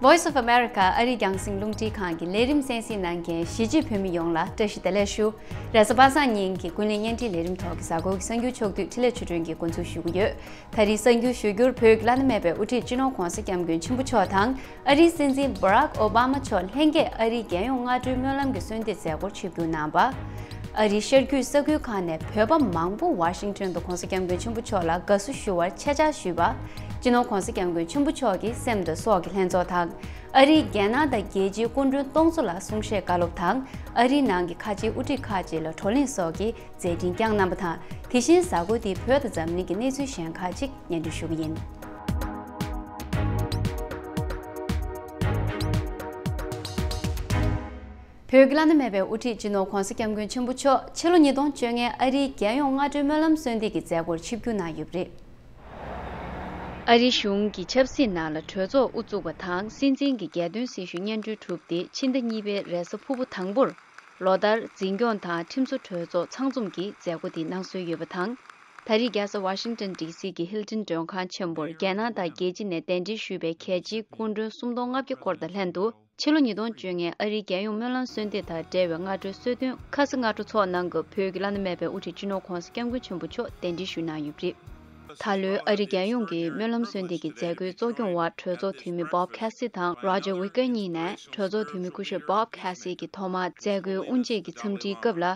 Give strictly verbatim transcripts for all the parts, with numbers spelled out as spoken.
Voice of America ཨ་རིའི་རྒྱང་སྲིང་རླུང་འཕྲིན་ཁང་གི་ལས་རིམ་གསན་གཟིགས་གནང་མཁན་གཞིས་བྱེས་བོད་མི་ཡོངས་ལ་བཀྲ་ཤིས་བདེ་ལེགས་ཞུ། རེས་གཟའ་པ་སངས་ཉིན་གྱི་ཀུན་གླེང་བརྙན་འཕྲིན་ལས་རིམ་ཐོག་གི་གཟའ་འཁོར་གྱི་གསར་འགྱུར་ཕྱོགས་བསྡུས་འཕྲིན་ལས་ཆོས་སྒྲོན་གྱིས་འགོ་འཛུགས་ཞུ་གི་ཡོད། ད་རེས་གསར་འགྱུར་ཞུ་རྒྱུར་བོད་ཀྱི་བླ་ན་མེད་པའི་དབུ་ཁྲིད་སྤྱི་ནོར་༧གོང་ས་༧སྐྱབས་མགོན་ཆེན་པོ་མཆོག་དང་ཨ་རིའི་སྲིད་འཛིན་Barack Obama་མཆོག་ལྷན་རྒྱས་ཨ་རིའི་རྒྱལ་ཡོངས་སྔ་དྲོའི་སྨོན་ལམ་གྱི་གསོལ་འདེབས་མཛད་སྒོར་ཆིབས་བསྒྱུར་གནང་བ། ཨ་རིའི་ཤར་རྒྱུད་ས་ཁུལ་ཁག་ནས་བོད་པ་མང་པོ་ཝ་ཤིང་ཊོན་དུ་༧གོང་ས་༧སྐྱབས་མགོན་ཆེན་པོ་མཆོག་ལ་དགའ་བསུ་ཞུ་བར་ཆེད་བཅར་ཞུས་པ། སྤྱི་ནོར་༧གོང་ས་༧སྐྱབས་མགོན་ཆེན་པོ་མཆོག་གི་སེམས་དང་སྲོག་གི་ལྷན་ཚོགས་དང་། ཨ་རིའི་རྒྱལ་ནང་དང་རྒྱལ་སྤྱིའི་སྐུ་མགྲོན་སྟོང་ཚོ་ལ་གསུང་བཤད་བཀའ་སློབ་དང་། ཨ་རིའི་ནང་གི་ཁ་ཆེའི་དབུ་ཁྲིད་ཁག་ཅིག་ལ་བགྲོ་གླེང་སོགས་ཀྱི་མཛད་འཕྲིན་བསྐྱངས་གནང་བ་དང་། དེ་བཞིན་གཟའ་འཁོར་འདིའི་བོད་དང་འཛམ་གླིང་གི་གནས་ཚུལ་གཞན་ཁག་ཅིག་སྙན་སྒྲོན་ཞུ་གི་ཡིན། བོད་ཀྱི་བླ་ན་མེད་པའི་དབུ་ཁྲིད་སྤྱི་ནོར་༧གོང་ས་༧སྐྱབས་མགོན་ཆེན་པོ་མཆོག་ཕྱི་ལོ་ཉིས་སྟོང་བཅོ་ལྔའི་ཨ་རིའི་རྒྱལ་ཡོངས་སྔ་དྲོའི་སྨོན་ལམ་གསོལ་འདེབས་ཀྱི་མཛད་སྒོར་ཆིབས་བསྒྱུར་གནང་ཡོད་པ་རེད། ཨ་རིའི་གཞུང་གི་ཆབ་སྲིད་ནང་ལ་གྲོས་ཚོགས་དབུ་བཙུགས་པ་དང་སྲིད་འཛིན་གྱི་རྒྱལ་དོན་སྲི་ཞུའི་སྙན་སྒྲོན་གྲུབ་སྟེ་ཕྱི་ཟླ་གཉིས་པའི་རེས་གཟའ་ཕུར་བུ་དང་པོར་ལོ་ལྟར་འཛིན་སྐྱོང་དང་ཁྲིམས་བཟོ་གྲོས་ཚོགས་ཚང་འཛོམས་ཀྱི་མཛད་སྒོ་དེ་གནང་སྲོལ་ཡོད་པ་དང་། ད་རེས་རྒྱལ་ས་ཝ་ཤིང་ཊོན་ཌི་སི་གི་ཧིལ་ཊོན་མགྲོན་ཁང་ཆེན་པོར་རྒྱལ་ནང་དང་རྒྱལ་སྤྱི་ནས་གདན་འདྲེན་ཞུས་པའི་གལ་ཆེའི་སྐུ་མགྲོན་སུམ་སྟོང་ལྔ་བརྒྱ་སྐོར་དང་ལྷན་དུ། ཕྱི་ལོ་ཉིས་སྟོང་བཅོ་ལྔའི་ཨ་རིའི་རྒྱལ་ཡོངས་སྨོན་ལམ་གསོལ་འདེབས་དང་འབྲེལ་བའི་སྔ་དྲོའི་གསོལ་སྟོན་ཁ་ས་སྔ་དྲོ་ཚོགས་གནང་སྐབས་བོད་ཀྱི་བླ་ན་མེད་པའི་དབུ་ཁྲིད་སྤྱི་ནོར་༧གོང་ས་༧སྐྱབས་མགོན་ཆེན་པོ་མཆོག་གདན་འདྲེན་ཞུས་གནང་ཡོད་པ་རེད། ད་ལོའི་ཨ་རིའི་རྒྱལ་ཡོངས་ཀྱི་སྨོན་ལམ་གསོལ་འདེབས་ཀྱི་མཛད་སྒོའི་གཙོ་སྐྱོང་བ་གྲོས་ཚོགས་འཐུས་མི་Bob Casey་དང་Roger Wicker་གཉིས་ནས་གྲོས་ཚོགས་འཐུས་མི་སྐུ་ཞབས་Bob Casey་གྱིས་ཐོག་མར་མཛད་སྒོའི་དབུ་འབྱེད་ཀྱི་འཚམས་འདྲིའི་སྐབས་ལ།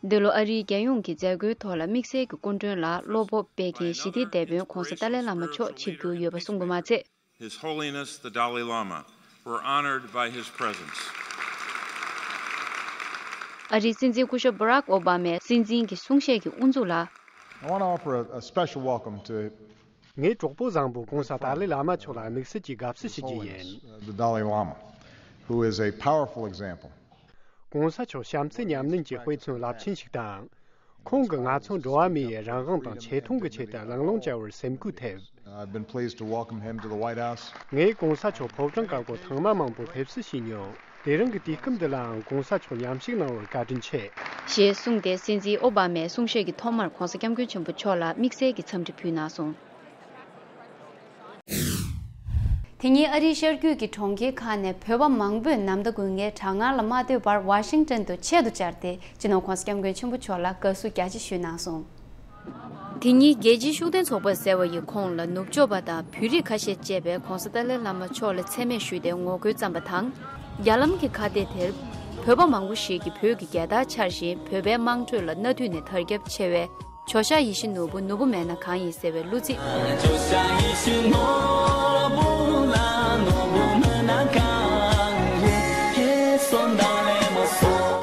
འདི་ལོ་ཨ་རིའི་རྒྱལ་ཡོངས་ཀྱི་མཛད་སྒོའི་ཐོག་ལ་དམིགས་བསལ་གྱི་སྐུ་མགྲོན་ལ་བློ་སྤོབས་སྤེལ་མཁན་ཞི་བདེའི་དེད་དཔོན་༧གོང་ས་ཏཱ་ལའི་བླ་མ་མཆོག་ཆིབས་བསྒྱུར་ཡོད་པ་གསུངས་པ་མ་ཚད། His Holiness the Dalai Lama were honored by his presence. ཨ་རིའི་སྲིད་འཛིན་སྐུ་ཞབས་Barack Obama་མས་སྲིད་འཛིན་གྱི་གསུང་བཤད་ཀྱི་དབུ་འཛུགས་ལ། I want to offer a, a special welcome to ངའི་གྲོགས་པོ་བཟང་པོ་༧གོང་ས་ཏཱ་ལའི་བླ་མ་མཆོག་ལ་དམིགས་བསལ་གྱི་དགའ་བསུ་His ཞུ་རྒྱུ་ཡིན། Holiness, uh, the Dalai Lama, who is a powerful example. ༧གོང་ས་མཆོག་བྱམས་བརྩེ་ཉམས་ལེན་གྱི་དཔེ་མཚོན་རླབས་ཆེན་ཞིག་དང་། ཁོང་གིས་ང་ཚོ་འགྲོ་བ་མིའི་རང་དབང་དང་ཆེ་མཐོང་གི་ཆེད་དུ་གླེང་སློང་བྱ་བར་སེམས་འགུལ་ཐེབས། I've been pleased to welcome him to the White House. ངས་༧གོང་ས་མཆོག་ཕོ་བྲང་དཀར་པོར་ཐེངས་མ་མང་པོ་ཕེབས་བསུ་ཞུས་མྱོང་། དེ་རིང་གི་དུས་སྐབས་འདི་ལའང་༧གོང་ས་མཆོག་མཉམ་ཞུགས་གནང་བར་བཀའ་དྲིན་ཆེ། ཞེས་གསུངས་ཏེ་སྲིད་འཛིན་ཨོ་བྷ་མས་གསུང་བཤད་ཀྱི་ཐོག་མར་༧གོང་ས་༧སྐྱབས་མགོན་ཆེན་པོ་མཆོག་ལ་དམིགས་བསལ་གྱི་འཚམས་འདྲི་ཕུལ་གནང་སོང་། དེ་ཉིན་ཨ་རིའི་ཤར་རྒྱུད་ཀྱི་གྲོང་ཁྱེར་ཁག་ནས་བོད་པ་མང་པོས་ནམ་ཟླ་དགུན་ཁའི་གྲང་ངར་ལ་མ་ལྟོས་པར་ཝ་ཤིང་ཊོན་དུ་ཆེད་དུ་བཅར་ཏེ་སྤྱི་ནོར་༧གོང་ས་༧སྐྱབས་མགོན་ཆེན་པོ་མཆོག་ལ་དགའ་བསུ་རྒྱ་ཆེ་ཞུས་གནང་སོང་། དེ་ཉིན་རྒྱལ་སྤྱིའི་ཤུགས་ལྡན་ཚོགས་པ་ཟེར་བ་ཡི་ཁོངས་ལ་ནུབ་ཕྱོགས་པ་དང་བོད་རིགས་ཁ་ཤས་བཅས་པས་༧གོང་ས་ཏཱ་ལའི་བླ་མ་མཆོག་ལ་མཚན་སྨད་ཞུས་ཏེ་ངོ་རྒོལ་བརྩམས་པ་དང་། རྒྱ་ལམ་གྱི་ཁ་གཏད་དེར་བོད་པ་མང་པོ་ཞིག་གིས་བོད་ཀྱི་རྒྱལ་དར་འཕྱར་བཞིན་བོད་པའི་དམངས་ཁྲོད་ལ་གནའ་དུས་ནས་དར་ཁྱབ་ཆེ་བའི། ཇོ་ཤཱཀ་ཡིད་བཞིན་ནོར་བུ་ནོར་བུ་མེད་ན་གང་ཡིན་ཟེར་བའི་གླུ་ཚིག་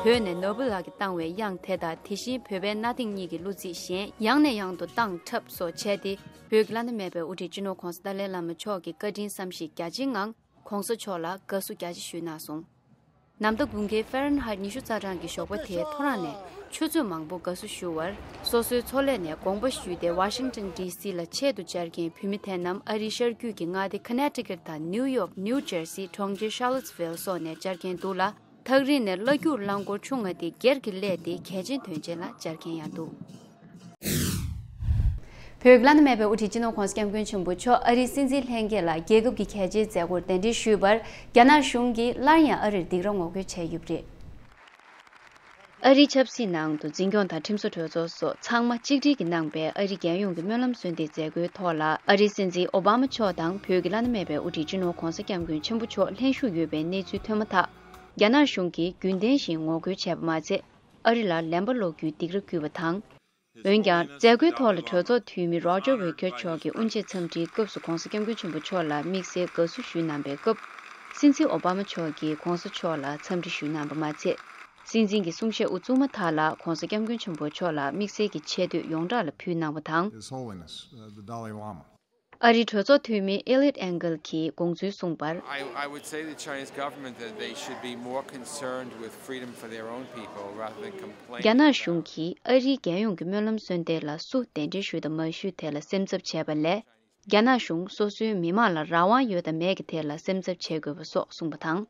བོད་ནས་ནོར་བུ་ལགས་ཀྱིས་བཏང་བའི་དབྱངས་དེ་དང་དེ་བཞིན་བོད་པའི་གནའ་དེང་གཉིས་ཀྱི་གླུ་ཚིག་གཞན་ཡང་ནས་ཡང་དུ་བཏང་འཁྲབ་སོགས་བྱས་ཏེ་བོད་ཀྱི་བླ་ན་མེད་པའི་དབུ་ཁྲིད་སྤྱི་ནོར་༧གོང་ས་ཏཱ་ལའི་བླ་མ་མཆོག་གི་བཀའ་དྲིན་བསམ་ཤེས་རྒྱ་ཆེའི་ངང་༧གོང་ས་མཆོག་ལ་དགའ་བསུ་རྒྱ་ཆེ་ཞུས་གནང་སོང་། ནམ་ཟླ་དགུན་ཁའི་ཧྥ་རན་ཧའེ་ཊི་ཉི་ཤུ་རྩ་གྲངས་ཀྱི་ཞོགས་པ་དེའི་ཐོ་རངས་ནས་ཆུ་ཚོད་མང་པོ་དགའ་བསུ་ཞུ་བར་སོ་སོའི་མཚོ་ལས་ནས་དགོངས་པ་ཞུས་ཏེ་ཝ་ཤིང་ཊོན་ཌི་སི་ལ་ཆེད་དུ་བཅར་མཁན་བོད་མི་དེ་རྣམས་ཨ་རིའི་ཤར་རྒྱུད་ཀྱི་མངའ་སྡེ་ཁ་ནེ་ཊི་ཀེཊ་དང་ནིའུ་ཡོག་ནིའུ་ཇར་སི་གྲོང་ཁྱེར་ཤར་ལོ་ཊི་སི་ཝིལ་སོགས་ནས་བཅར་མཁན་འདུག་ལ། ཐག་རིང་ནས་གླ་སྒྱུར་རླངས་འཁོར་ཆུང་ང་དེ་སྒེར་གྱི་སླད་དེ་གལ་ཆེན་དོན་ཆེན་ལ་བཅར་མཁན་ཡང་འདུག་བོད་ཀྱི་བླ་ན་མེད་པའི་དབུ་ཁྲིད་སྤྱི་ནོར་༧གོང་ས་༧སྐྱབས་མགོན་ཆེན་པོ་མཆོག་ཨ་རིའི་སྲིད་འཛིན་ལྷན་རྒྱས་ལ་རྒྱལ་ཁབ་ཀྱི་གལ་ཆེའི་མཛད་སྒོར་གདན་འདྲེན་ཞུས་པར་རྒྱ་ནག་གཞུང་གིས་སླར་ཡང་ཨ་རིར་སྡིགས་ར་ངོ་རྒོལ་བྱས་ཡོད་པ་རེད། ཨ་རིའི་ཆབ་སྲིད་ནང་དུ་འཛིན་སྐྱོང་དང་ཁྲིམས་བཟོ་གྲོས་ཚོགས་སོགས་ཚང་མ་གཅིག་སྒྲིལ་གྱིས་གནང་པའི་ཨ་རིའི་རྒྱལ་ཡོངས་ཀྱི་སྨོན་ལམ་གསོལ་འདེབས་མཛད་སྒོའི་ཐོག་ལ་ཨ་རིའི་སྲིད་འཛིན་ཨོ་བྷ་མ་མཆོག་དང་བོད་ཀྱི་བླ་ན་མེད་པའི་དབུ་ཁྲིད་སྤྱི་ནོར་༧གོང་ས་༧སྐྱབས་མགོན་ཆེན་པོ་མཆོག་ལྷན་ཞུགས་ཡོད་པའི་གནས་ཚུལ་ཐོན་མ་ཐག་རྒྱ་ནག་གཞུང་གིས་རྒྱུན་ལྡན་བཞིན་ངོ་རྒོལ་བྱས་པ་མ་ཚད། ཨ་རི་ལ་ལན་པ་སློག་རྒྱུའི་སྡིགས་ར་བསྐུལ་བ་དང་། འོན་ཀྱང་མཛད་སྒོའི་ཐོག་ལ་གྲོས་ཚོགས་འཐུས་མི་Roger Wicker་མཆོག་གིས་དབུ་འབྱེད་འཚམས་འདྲིའི་སྐབས་སུ་༧གོང་ས་༧སྐྱབས་མགོན་ཆེན་པོ་མཆོག་ལ་དམིགས་བསལ་དགའ་བསུ་ཞུས་གནང་པའི་སྐབས། སྲིད་འཛིན་ཨོ་བྷ་མ་མཆོག་གིས་༧གོང་ས་མཆོག་ལ་འཚམས་འདྲི་ཞུས་གནང་པ་མ་ཚད། སྲིད་འཛིན་གྱི་གསུང་བཤད་དབུ་བཙུགས་མ་ཐག་ལ་༧གོང་ས་༧སྐྱབས་མགོན་ཆེན་པོ་མཆོག་ལ་དམིགས་བསལ་གྱི་ཆེ་བསྟོད་ཡོངས་གྲགས་ལ་ཕུལ་གནང་བ་དང་། His Holiness, uh, the Dalai Lama. ཨ་རིའི་གྲོས་ཚོགས་འཐུས་མི་Eliot Engel་གྱིས་དགོངས་ཚུལ་གསུངས་པར། I, I would say to the Chinese government that they should be more concerned with freedom for their own people rather than complaining about རྒྱ་ནག་གཞུང་གིས་ཨ་རིའི་རྒྱལ་ཡོངས་ཀྱི་སྨོན་ལམ་གསོལ་འདེབས་ལ་སུ་གདན་འདྲེན་ཞུས་དང་མ་ཞུས་དེ་ལ་སེམས་འཚབ་བྱས་པ་ལས། རྒྱ་ནག་གཞུང་སོ་སོའི་མི་མང་ལ་རང་དབང་ཡོད་དང་མེད་ཀྱི་ཐད་ལ་སེམས་འཚབ་བྱེད་དགོས་པ་སོགས་གསུངས་པ་དང་།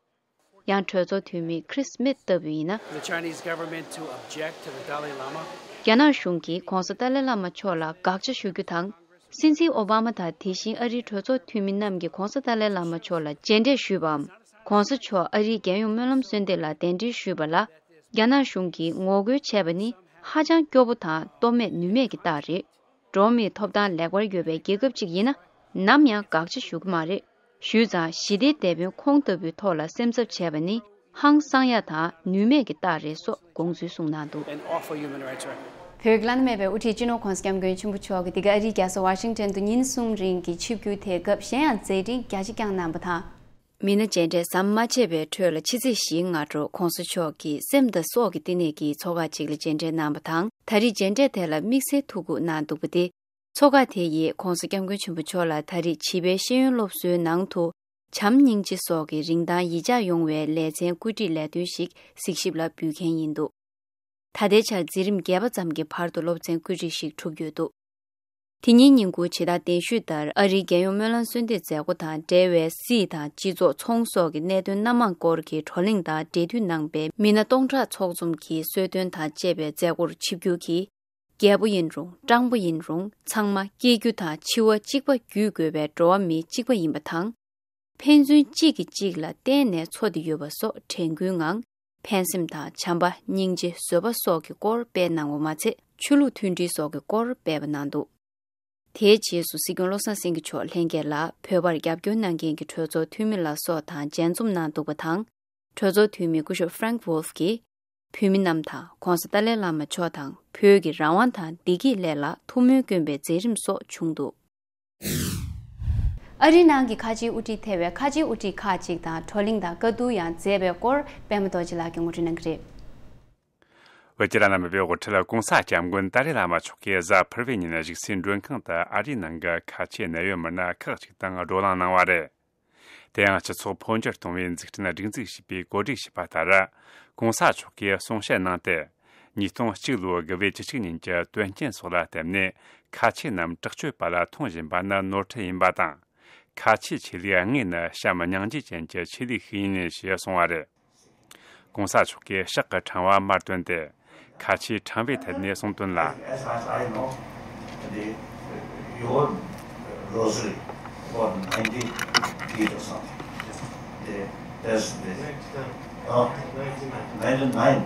ཡང་གྲོས་ཚོགས་འཐུས་མི་Chris Smith་ལྟ་བུ་ཡིན་ན། The Chinese government to object to the Dalai Lama. རྒྱ་ནག་གཞུང་གིས་༧གོང་ས་ཏཱ་ལའི་བླ་མ་མཆོག་ལ་དགག་བྱ་ཞུ་རྒྱུ་དང་། སྲིད་འཛིན་ཨོ་བྷ་མ་དང་དེ་བཞིན་ཨ་རིའི་གྲོས་ཚོགས་འཐུས་མི་རྣམས་ཀྱིས་༧གོང་ས་ཏཱ་ལའི་བླ་མ་མཆོག་ལ་མཇལ་འཕྲད་ཞུས་པའམ། ༧གོང་ས་མཆོག་ཨ་རིའི་རྒྱལ་ཡོངས་སྨོན་ལམ་གསོལ་འདེབས་ལ་གདན་འདྲེན་ཞུས་པ་ལ། རྒྱ་ནག་གཞུང་གིས་ངོ་རྒོལ་བྱས་པ་ནི་ཧ་ཅང་སྐྱོ་པོ་དང་སྟོབས་མེད་ནུས་མེད་ཀྱི་རྟགས་རེད། འགྲོ་བ་མིའི་ཐོབ་ཐང་ལེགས་པར་ཡོད་པའི་རྒྱལ་ཁབ་ཅིག་ཡིན་ན་ནམ་ཡང་དགག་བྱ་ཞུ་གི་མ་རེད། ཞུས་ཙང་ཞི་བདེའི་དེད་དཔོན་ཁོང་ལྟ་བུའི་ཐོག་ལ་སེམས་འཚབ་བྱས་པ་ནི་ཧང་སང་ཡ་དང་ནུས་མེད་ཀྱི་རྟགས་རེད་སོགས་དགོངས་ཚུལ་གསུངས་གནང་འདུག། And offer human rights, right? བོད་ཀྱི་བླ་ན་མེད་པའི་དབུ་ཁྲིད་སྤྱི་ནོར་༧གོང་ས་༧སྐྱབས་མགོན་ཆེན་པོ་མཆོག་གིས་འདི་ག་ཨ་རིའི་རྒྱལ་ས་ཝ་ཤིང་ཊོན་དུ་ཉིན་གསུམ་རིང་གི་ཆིབས་བསྒྱུར་དེའི་སྐབས་གཞན་ཡང་མཛད་འཕྲིན་རྒྱ་ཆེ་བསྐྱངས་གནང་བ་དང་། མི་སྣ་མཇལ་འཕྲད་ཟམ་མ་ཆད་པའི་ཁྲོད་ལ་ཕྱི་ཚེས་བཞིའི་སྔ་དྲོ་༧གོང་ས་མཆོག་གིས་སེམས་དང་སྲོག་གི་བསྟི་གནས་ཀྱི་ཚོགས་ཁག་ཅིག་ལ་མཇལ་འཕྲད་གནང་བ་དང་། ད་རེས་མཇལ་འཕྲད་དེ་ལ་དམིགས་བསལ་ཐུགས་ཁུར་གནང་འདུག་པ་སྟེ། ཚོགས་ཁག་དེ་ཡིས་༧གོང་ས་༧སྐྱབས་མགོན་ཆེན་པོ་མཆོག་ལ་ད་རེས་བྱིས་པའི་ཤེས་ཡོན་སློབ་གསོའི་ནང་དུ་བྱམས་སྙིང་རྗེ་སོགས་ཀྱི་རིན་ཐང་ཡིད་འཇགས་ཡོང་བའི་ལེ་ཚན་བཀོད་སྒྲིག་ལས་དོན་ཞིག་གཟིགས་ཞིབ་ལ་འབུལ་མཁན་ཡིན་འདུག། ད་ལྟའི་ཆར་འཛིན་རིམ་བརྒྱད་པ་ཙམ་གྱི་བར་དུ་སློབ་ཚན་བཀོད་སྒྲིག་ཞིག་གྲུབ་ཡོད་འདུག། དེ་ཉིན་ཉིན་གུང་ཇི་ལྟར་གདན་ཞུས་ལྟར་ཨ་རིའི་རྒྱལ་ཡོངས་སྨོན་ལམ་གསོལ་འདེབས་མཛད་སྒོ་དང་འབྲེལ་བའི་སྲིད་དང་སྤྱི་ཚོགས་ཚོང་སོགས་ཀྱི་གནད་དོན་སྣ་མང་སྐོར་གྱི་བགྲོ་གླེང་དང་འབྲེལ་མཐུད་གནང་པའི་མི་སྣ་སྟོང་ཕྲག་ཚོགས་འཛོམས་ཀྱིས་གསོལ་སྟོན་དང་བཅས་པའི་མཛད་སྒོར་ཆིབས་བསྒྱུར་གྱིས། རྒྱལ་པོ་ཡིན་རུང་སྤྲང་པོ་ཡིན་རུང་ཚང་མ་སྐྱེ་རྒྱུ་དང་འཆི་བ་གཅིག་པ་བརྒྱུད་དགོས་པའི་འགྲོ་བ་མི་གཅིག་པ་ཡིན་པ་དང་། ཕན་ཚུན་གཅིག་གིས་གཅིག་ལ་བརྟེན་ནས་འཚོ་བསྡད་ཡོད་པ་སོགས་དྲན་སྐུལ་ངང་། ཕན་སེམས་དང་བྱམས་པ་སྙིང་རྗེ་བཟོད་པ་སོགས་ཀྱི་སྐོར་སྤེལ་གནང་བ་མ་ཚད་ཆོས་ལུགས་མཐུན་སྒྲིལ་སོགས་ཀྱི་སྐོར་སྤེལ་བ་གནང་འདུག། དེའི་རྗེས་སུ་སྲིད་སྐྱོང་བློ་བཟང་སེང་གེ་མཆོག་ལྷན་རྒྱས་ལ་བོད་པར་རྒྱབ་སྐྱོར་གནང་མཁན་གྱི་གྲོས་ཚོགས་འཐུས་མི་ལ་སོགས་དང་མཇལ་འཛོམས་གནང་འདུག་པ་དང་། གྲོས་ཚོགས་འཐུས་མི་སྐུ་ཞབས་Frank Wolf གིས་བོད་མི་རྣམས་དང་༧གོང་ས་ཏཱ་ལའི་བླ་མ་མཆོག་དང་བོད་ཀྱི་རང་དབང་དང་བདེ་སྐྱིད་སླད་ལ་ཐུགས་སྨོན་བསྐྱོན་པའི་མཛད་རིམ་སོགས་བྱུང་འདུག། ཨ་རིའི་ནང་གི་ཁ་ཆེའི་དབུ་ཁྲིད་ཐེ་བའི་ཁ་ཆེའི་དབུ་ཁྲིད་ཁག་ཅིག་དང་བགྲོ་གླེང་དང་བཀའ་བསྡུར་ཡང་མཛད་པའི་སྐོར་པད་མ་རྡོ་རྗེ་ལགས་ཀྱིས་ངོ་སྤྲོད་གནང་གི་རེད། བོད་ཀྱི་བླ་ན་མེད་པའི་དབུ་ཁྲིད་༧གོང་ས་༧སྐྱབས་མགོན་ཏཱ་ལའི་བླ་མ་མཆོག་གིས་གཟའ་ཕུར་བུའི་ཉིན་གཞིས་རྩེའི་མགྲོན་ཁང་དུ་ཨ་རིའི་ནང་གི་ཁ་ཆེའི་གནད་ཡོད་མི་སྣ་ཁག་ཅིག་དང་བགྲོ་གླེང་གནང་བ་རེད། དེ་ཡང་སྤྱི་ཚོགས་འཕོ་འགྱུར་གཏོང་བའི་འཛུགས་སྐྲུན་སྒྲིག་འཛུགས་ཞེས་པས་གོ་སྒྲིག་བྱས་པ་ལྟར། ༧གོང་ས་མཆོག་གིས་གསུང་བཤད་གནང་སྟེ། ཉིས་སྟོང་གཅིག་ལོའི་དགུ་པའི་བཅུ་གཅིག་ཉིན་གྱི་དོན་རྐྱེན་སོགས་ལ་བརྟེན་ནས་ཁ་ཆེ་རྣམས་དྲག་སྤྱོད་པ་ལ་མཐོང་བཞིན་པ་ནི་ནོར་འཁྲུལ་ཡིན་པ་དང་། ཁ་ཆེའི་ཆོས་ལུགས་དངོས་ནི་བྱམས་སྙིང་རྗེ་ཅན་གྱི་ཆོས་ལུགས་ཤིག་ཡིན་ཞེས་གསུངས་པ་རེད། ༧གོང་ས་མཆོག་གིས་ཕྱག་གི་ཕྲེང་བ་མར་བཏོན་ཏེ། ཁ་ཆེའི་ཕྲེང་བའི་ཐད་ནས་གསུངས་དོན་ལ། As far as I know, the, your rosary about ninety feet or something. The, that's the, uh, ninety-nine,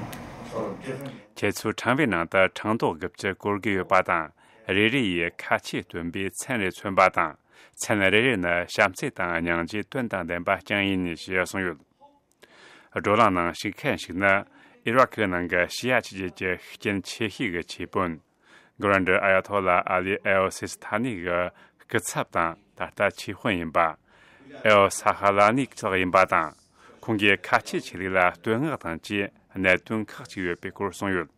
sort of different. ཁྱེད་ཚོའི་ཕྲེང་བའི་ནང་དུ་ཕྲེང་རྡོག་དགུ་བཅུ་བཀོད་དགོས་ཡོད་པ་དང་། རེ་རེ་ཡིས་ཁ་ཆེའི་སྟོན་པའི་མཚན་རེ་མཚོན་པ་དང་། མཚན་རེ་རེ་ནི་བྱམས་བརྩེ་དང་སྙིང་རྗེའི་དོན་དང་ལྡན་པ་རྐྱང་ཡིན་ཞེས་གསུངས་ཡོད། བགྲོ་གླེང་ནང་ཞུགས་མཁན་ཞིག་ནི་ཨི་རག་གི་ནང་གི་ཤི་ཡ་ཆོས་བརྒྱུད་ཀྱི་ཤུགས་རྐྱེན་ཆེ་ཤོས་ཀྱི་ཆོས་དཔོན། གྷི་རན་ཌི་ཨ་ཡ་ཐོ་ལ་ཨ་ལི་ཨེལ་སི་སི་ཐ་ནི་གི་སྐུ་ཚབ་དང་ད་ལྟ་ཆོས་དཔོན་ཡིན་པ། ཨེལ་ས་ཧ་ལ་ནི་སོགས་ཡིན་པ་དང་། ཁོང་གིས་ཁ་ཆེ་ཆོས་ལུགས་ལ་བསྟོད་བསྔགས་དང་བཅས་གནད་དོན་ཁག་ཅིག་ཡོད་པའི་སྐོར་གསུངས་ཡོད།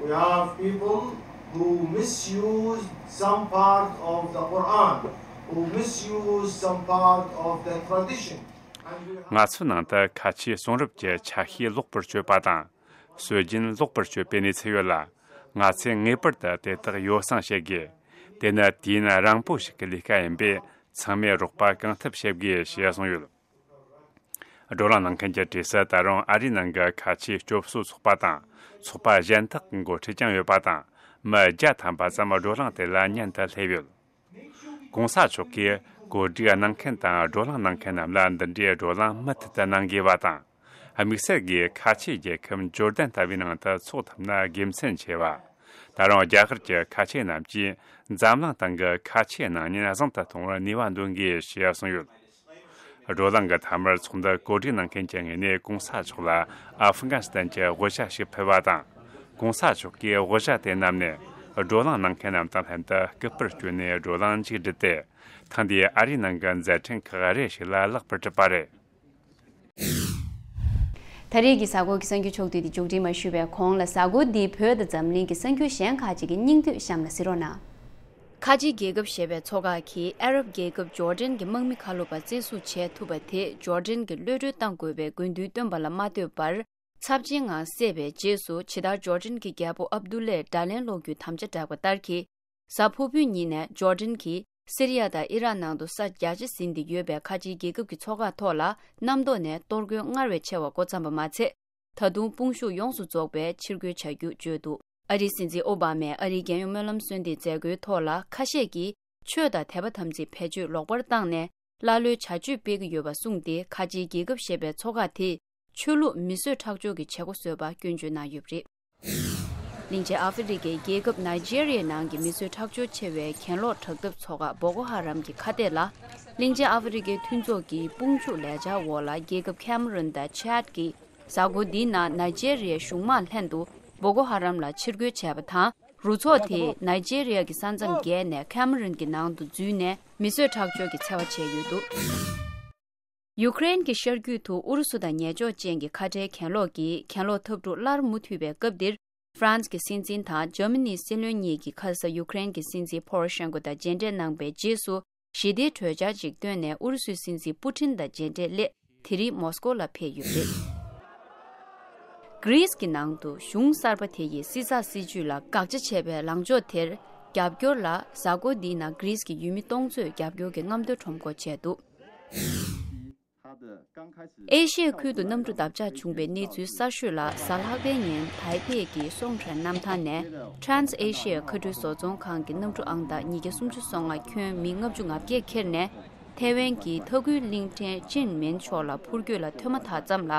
We have people who misuse some part of the Quran, who misuse some part of the tradition. And we have ང་ཚོའི་ནང་དུ་ཁ་ཆེའི་གསུང་རབ་ཀྱི་ཆ་ཤས་ལོག་པར་སྤྱོད་པ་དང་། སྲོལ་རྒྱུན་ལོག་པར་སྤྱོད་པའི་གནས་ཚུལ་ཡོད་ལ། ང་ཚོས་ངེས་པར་དུ་དེ་དག་ཡོ་བསྲང་བྱེད་དགོས། དེ་ནི་དུས་ཡུན་རིང་པོ་ཞིག་གི་ལས་ཀ་ཡིན་པས་ཚང་མས་རོགས་པ་གང་ཐུབ་བྱེད་དགོས་ཞེས་གསུངས་ཡོད། བགྲོ་གླེང་གནང་མཁན་གྱི་གྲས་སུ་ད་རུང་ཨ་རིའི་ནང་གི་ཁ་ཆེའི་སྐྱོབ་གསོ་ཚོགས་པ་དང་ཚོགས་པ་གཞན་དག་གི་འགོ་ཁྲིད་ཀྱང་ཡོད་པ་དང་། མི་བརྒྱ་ཐམ་པ་ཙམ་བགྲོ་གླེང་དེ་ལ་མཉན་དུ་སླེབས་ཡོད། ༧གོང་ས་མཆོག་གིས་གོ་སྒྲིག་གནང་མཁན་དང་བགྲོ་གླེང་གནང་མཁན་རྣམས་ལ་འདི་འདྲའི་བགྲོ་གླེང་མུ་མཐུད་དུ་གནང་དགོས་པ་དང་། དམིགས་བསལ་གྱིས་ཁ་ཆེའི་རྒྱལ་ཁབ་ཇོར་ཌན་ལྟ་བུའི་ནང་དུ་འཚོགས་ཐུབ་ན་དགེ་མཚན་ཆེ་བ། ད་རུང་རྒྱ་གར་གྱི་ཁ་ཆེ་རྣམས་ཀྱིས་འཛམ་གླིང་སྟེང་གི་ཁ་ཆེའི་སྣང་བརྙན་བཟང་དུ་གཏོང་བར་ནུས་པ་འདོན་དགོས་ཞེས་གསུངས་ཡོད། བགྲོ་གླེང་གི་མཐའ་མར་ཚོགས་འདུར་གོ་སྒྲིག་གནང་མཁན་གྱི་ངོས་ནས་༧གོང་ས་མཆོག་ལ་ཨ་ཧྥི་གན་སི་ཐན་གྱི་དབུ་ཞྭ་ཞིག་ཕུལ་བ་དང་། ༧གོང་ས་མཆོག་གིས་དབུ་ཞྭ་དེ་བསྣམས་ནས་བགྲོ་གླེང་གནང་མཁན་རྣམས་དང་ལྷན་དུ་སྐུ་པར་བསྐྱོན་ནས་བགྲོ་གླེང་མཇུག་བསྒྲིལ་ཏེ། ཐེངས་འདིའི་ཨ་རིའི་ནང་གི་མཛད་འཕྲིན་ཁག་རེ་ཞིག་ལ་ལེགས་པར་གྲུབ་པ་རེད། ད་རེས་ཀྱི་གཟའ་འཁོར་གྱི་གསར་འགྱུར་ཕྱོགས་བསྡུས་འདི་མཇུག་སྒྲིལ་མ་ཞུས་པའི་གོང་ལ་གཟའ་འཁོར་འདིའི་བོད་དང་འཛམ་གླིང་གི་གསར་འགྱུར་གཞན་ཁག་ཅིག་གི་སྙིང་བསྡུས་གཤམ་ལ་གཟིགས་རོགས་གནང་། ཁ་ཆེའི་རྒྱལ་ཁབ་ཞེས་པའི་ཚོགས་ཁག་གིས་ཨ་རབ་རྒྱལ་ཁབ་ཇོར་ཌན་གྱི་དམག་མི་ཁ་ལོ་པ་བཙན་བཟུང་བྱས་ཐུབ་པ་དེས་ཇོར་ཌན་གྱི་གློད་གྲོལ་གཏང་དགོས་པའི་དགོས་འདུན་བཏོན་པ་ལ་མ་ལྟོས་པར། ཚབས་ཆེན་ངང་བསད་པའི་རྗེས་སུ་ཇི་ལྟར་ཇོར་ཌན་གྱི་རྒྱལ་པོ་ཨབ་དུ་ལས་དགྲ་ལན་སློག་རྒྱུའི་དམ་བཅའ་བསྒྲགས་པ་ལྟར་གྱིས། གཟའ་ཕུར་བུའི་ཉིན་ནས་ཇོར་ཌན་གྱིས་སི་རི་ཡ་དང་ཨི་རག་ནང་དུ་ས་རྒྱ་ཆེ་ཟིན་ཏེ་ཡོད་པའི་ཁ་ཆེའི་རྒྱལ་ཁབ་ཀྱི་ཚོགས་ཁག་ཐོག་ལ་གནམ་ཐོག་ནས་གཏོར་རྒོལ་སྔར་བས་ཆེ་བ་འགོ་བརྩམས་པ་མ་ཚད། ད་དུང་དཔུང་ཤུགས་ཡོངས་སུ་རྫོགས་པའི་ཕྱིར་རྒོལ་བྱ་རྒྱུ་བརྗོད་འདུག། ཨ་རིའི་སྲིད་འཛིན་ཨོ་བྷ་མས་ཨ་རིའི་རྒྱལ་ཡོངས་སྨོན་ལམ་གསོལ་འདེབས་མཛད་སྒོའི་ཐོག་ལ་ཁ་ཤས་ཀྱིས་ ཆོས་དང་དད་པ་དམ་ཚིག་བེད་སྤྱོད་ལོག་པར་བཏང་ནས་ཀླ་ཀློའི་བྱ་སྤྱོད་སྤེལ་གྱི་ཡོད་པ་གསུངས་ཏེ། ཁ་ཆེའི་རྒྱལ་ཁབ་ཞེས་པའི་ཚོགས་ཁག་དེས་ཆོས་ལུགས་མི་གསོད་ཁྲག་སྦྱོར་གྱི་བྱེད་སྒོ་བཟོས་པ་སྐྱོན་བརྗོད་གནང་ཡོད་པ་རེད། གླིང་ཆེན་ཨ་ཧྥེ་རི་ཀའི་རྒྱལ་ཁབ་ནཱི་ཇེ་རི་ཡའི་ནང་གི་མི་གསོད་ཁྲག་སྦྱོར་ཆེ་བའི་གྱེན་ལོག་དྲག་འཐབ་ཚོགས་ཁག་བོ་ཀོ་ཧ་རམ་གྱི་ཁ་གཏད་ལ། གླིང་ཆེན་ཨ་ཧྥེ་རི་ཀའི་མཐུན་ཚོགས་ཀྱི་དཔུང་འཇུག་ལས་འཆར་འོག་ལ། རྒྱལ་ཁབ་ཁེ་མ་རུན་དང་ཆད་ཀྱི་གཟའ་འཁོར་འདིའི་ནང་ནཱི་ཇེ་རི་ཡའི་གཞུང་མང་ལྷན་དུ་བོ་ཀོ་ཧ་རམ་ལ་ཕྱིར་རྒོལ་བྱས་པ་དང་། རུ་ཚོགས་དེས་ནཱི་ཇེ་རི་ཡ་གི་ས་མཚམས་བརྒལ་ནས་ཁེ་མ་རུན་གྱི་ནང་དུ་འཛུལ་ནས་མི་གསོད་ཁྲག་སྦྱོར་གྱི་འཚེ་བ་བྱས་ཡོད་འདུག་ཡུ་ཀེ་རེན་གྱི་ཤར་རྒྱུད་དུ་ཨུ་རུ་སུ་དང་ཉེ་ཕྱོགས་ཅན་གྱི་ཁ་བྲལ་གྱེན་ལོག་གིས་གྱེན་ལོག་འཐབ་འཁྲུག་སླར་མུ་མཐུད་པའི་སྐབས་འདིར། ཧྥ་རན་སི་གི་སྲིད་འཛིན་དང་འཇར་མ་ནིའི་སྲིད་བློན་གཉིས་ཀྱིས་ཁ་ས་ཡུ་ཀེ་རེན་གྱི་སྲིད་འཛིན་ཕོ་རོ་ཤན་ཀོ་དང་མཇལ་འཕྲད་གནང་པའི་རྗེས་སུ། ཞི་བདེའི་གྲོས་འཆར་ཞིག་བཏོན་ནས་ཨུ་རུ་སུའི་སྲིད་འཛིན་པུ་ཊིན་དང་མཇལ་འཕྲད་སླད་དེ་རིང་མོ་སི་ཀོ་ལ་ཕེབས་ཡོད་པ་རེད། གྷི་རིས་ཀྱི་ནང་དུ་གཞུང་གསར་པ་དེ་ཡིས་སྲིད་ཚགས་སྲིད་ཇུས་ལ་དགག་བྱ་བྱས་པའི་ལངས་ཕྱོགས་དེར་རྒྱབ་སྐྱོར་ལ། གཟའ་འཁོར་འདིའི་ནང་གྷི་རིས་ཀྱི་ཡུལ་མི་སྟོང་ཚོས་རྒྱབ་སྐྱོར་གྱི་རྔམ་སྟོན་ཁྲོམ་སྐོར་བྱས་འདུག་ཨེ་ཤི་ཡའི་ཁུལ་དུ་གནམ་གྲུ་འདབ་ཆགས་བྱུང་བའི་གནས་ཚུལ་གསར་ཤོས་ལ། གཟའ་ལྷག་པའི་ཉིན་ཐའེ་པེ་གི་སོང་ཁྲན་གནམ་ཐང་ནས་Trans Asia མཁའ་འགྲུལ་བཟོ་ཚོང་ཁང་གི་གནམ་གྲུ་ཨང་རྟགས་ཉིས་བརྒྱ་སུམ་ཅུ་སོ་ལྔ་ཁྱོན་མི་ལྔ་བཅུ་ང་བརྒྱད་ཁྱེར་ནས། ཐའེ་ཝན་གྱི་མཐའ་ཁུལ་གླིང་ཕྲན་ཅིན་མིན་ཕྱོགས་ལ་འཕུར་སྐྱོད་ལ་ཐོན་མ་ཐག་ཙམ་ལ།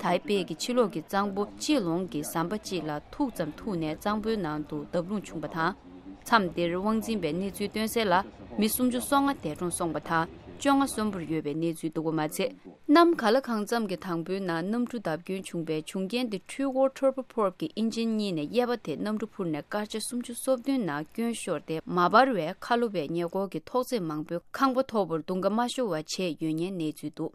ཐའེ་པེ་གི་ཕྱི་ལོགས་ཀྱི་གཙང་པོ་ཅི་ལོང་གི་ཟམ་པ་གཅིག་ལ་ཐུག་ཙམ་ཐུག་ནས་གཙང་པོའི་ནང་དུ་བརྡབ་ལྷུང་བྱུང་བ་དང་། མཚམས་འདིར་དབང་འཛིན་པའི་གནས་ཚུལ་བཏོན་གསལ་ལ། མི་སུམ་ཅུ་སོ་ལྔ་འདས་གྲོངས་སོང་བ་དང་བཅོ་ལྔ་གསོན་པོར་ཡོད་པའི་གནས་ཚུལ་འདུག་པ་མ་ཚད། གནམ་གང་ལ་གང་འཚམ་གྱི་དང་པོའི་ནང་གནམ་གྲུ་བརྡབ་སྐྱོན་བྱུང་བའི་བྱུང་རྐྱེན་དེ་འཕྲུལ་འཁོར་Turboprop གི་ཨིན་ཇིན་གཉིས་ནས་གཡས་པ་དེ་གནམ་གྲུ་འཕུར་ནས་སྐར་ཆ་སུམ་ཅུ་སོ་བདུན་ནང་སྐྱོན་ཤོར་ཏེ་མ་འབར་བས་ཁ་ལོ་བའི་ཉེ་འཁོར་གྱི་ཐོག་བརྩེགས་མང་པོའི་ཁང་པ་མཐོ་པོར་རྡུང་ཁ་མ་ཤོར་བ་བྱས་ཡོད་ཉེན་གནས་ཚུལ་འདུག་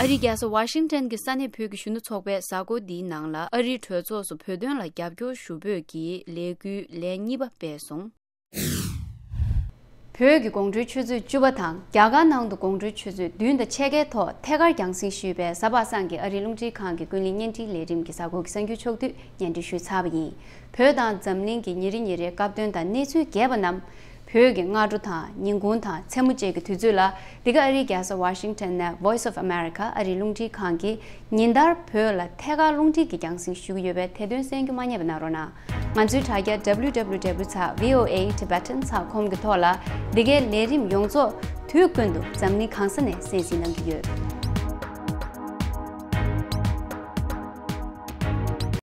ཨ་རིའི་རྒྱལ་ས་ཝ་ཤིང་ཊོན་གྱི་ས་གནས་བོད་ཀྱི་གཞོན་ནུ་ཚོགས་པས་གཟའ་འཁོར་འདིའི་ནང་ལ་ཨ་རིའི་གྲོས་ཚོགས་སུ་བོད་དོན་ལ་རྒྱབ་སྐྱོར་ཞུ་འབོད་ཀྱི་ལས་འགུལ་ལན་གཉིས་པ་སྤེལ་སོང་། བོད་ཀྱི་དགོང་དྲོའི་ཆུ་ཚོད་བཅུ་པ་དང་རྒྱ་གར་ནང་དུ་དགོང་དྲོའི་ཆུ་ཚོད་བདུན་དང་ཕྱེད་ཀའི་ཐོག་ཐད་ཀར་རྒྱང་སྲིང་ཞུས་པའི་གཟའ་པ་སངས་ཀྱི་ཨ་རིའི་རླུང་འཕྲིན་ཁང་གི་ཀུན་གླེང་བརྙན་འཕྲིན་ལས་རིམ་གྱི་གཟའ་འཁོར་གྱི་གསར་འགྱུར་ཕྱོགས་བསྡུས་སྙན་སྒྲོན་ཞུས་ཚར་བ་ཡིན། བོད་དང་འཛམ་གླིང་གི་ཉིན་རེ་ཉིན་རེའི་སྐབས་དོན་དང་གནས་ཚུལ་རྒྱས་པ་རྣམས། བོད་ཀྱི་སྔ་དྲོ་དང་ཉིན་གུང་དང་མཚན་མོ་བཅས་ཀྱི་དུས་ཚོད་ལ། འདི་ག་ཨ་རིའི་རྒྱལ་ས་ཝ་ཤིང་ཊོན་ནས་Voice of America ཨ་རིའི་རླུང་འཕྲིན་ཁང་གིས་ཉིན་ལྟར་བོད་ལ་ཐད་ཀར་རླུང་འཕྲིན་གྱི་རྒྱང་སྲིང་ཞུ་གི་ཡོད་པས་དེ་དོན་གསན་རྒྱུ་མ་བསྙེལ་བ་གནང་རོགས་གནང་། ང་ཚོའི་དྲ་རྒྱ་W W W dot V O A Tibetan dot com གི་ཐོག་ལ་འདི་གའི་ལས་རིམ་ཡོངས་རྫོགས་དུས་ཀུན་ཏུ་འཛམ་གླིང་གང་ས་ནས་གསན་གཟིགས་གནང་གི་ཡོད།